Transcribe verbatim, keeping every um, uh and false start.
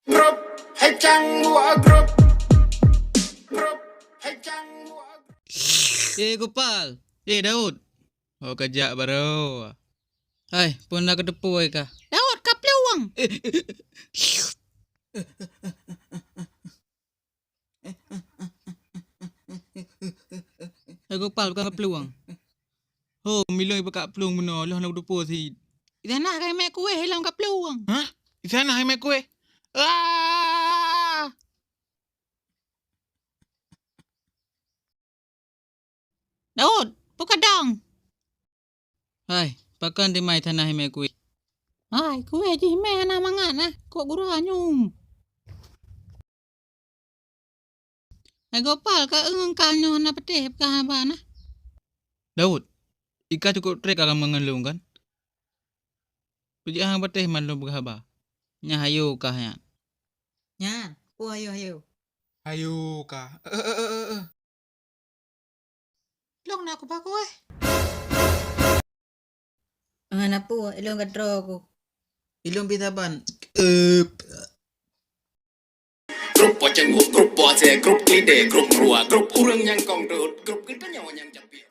Grup, hai cang, wah, grup. Grup, hai cang, wah. Eh, Gopal. Eh, Daud. Oh, kajak baroe. Hai, peue na kateupeue kah? Daud, kaplueng. Eh, eh, eh. Hai Gopal, bukan kaplueng. Ho, milong iba kaplueng bunoe, lheueh na kuteupeu cit. Di sana hai mè kueh ilong kaplueng. Hah? Di sana hai mè kueh? Ah! Daud, peue kadang? Hai, pakon teuma di sana hai mè kueh? Hai, kueh jih mè hana mangat nah, kok gura nyum. Hai Gopal, ka eung ka nyoe hana patéh peugah haba nah. Daud, i kah cukôp trép ka ngon lôn kan? Peue jeuet hana patéh man lôn peugah haba? Nyan hayo kah nyan? Nyan, peue hayo-hayo? Hayo kah? Eh, eh, eh, eh, eh. Lôn na kuba kueh. Ah, na peue, ilôn ka droe ku. Ilôn pih saban. Ep. Grup poceng, grup pote, grup klide, grup rua, grup ureueng nyang kong deuh, grup geutanyoe nyang japi.